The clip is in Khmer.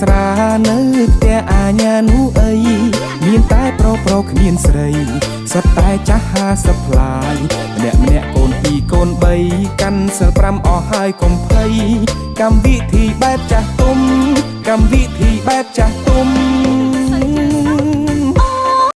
ស្រានៅផ្ទះអាញានោះអីមានតែប្រុសប្រុសគ្មានស្រីសុទ្ធតែចាស់50ផ្លាយម្នាក់ម្នាក់កូនពីរកូន3កាន់សិល5អស់ហើយកុំភ័យកម្មវិធីបែបចាស់ទុំកម្មវិធីបែបចាស់ទុំ។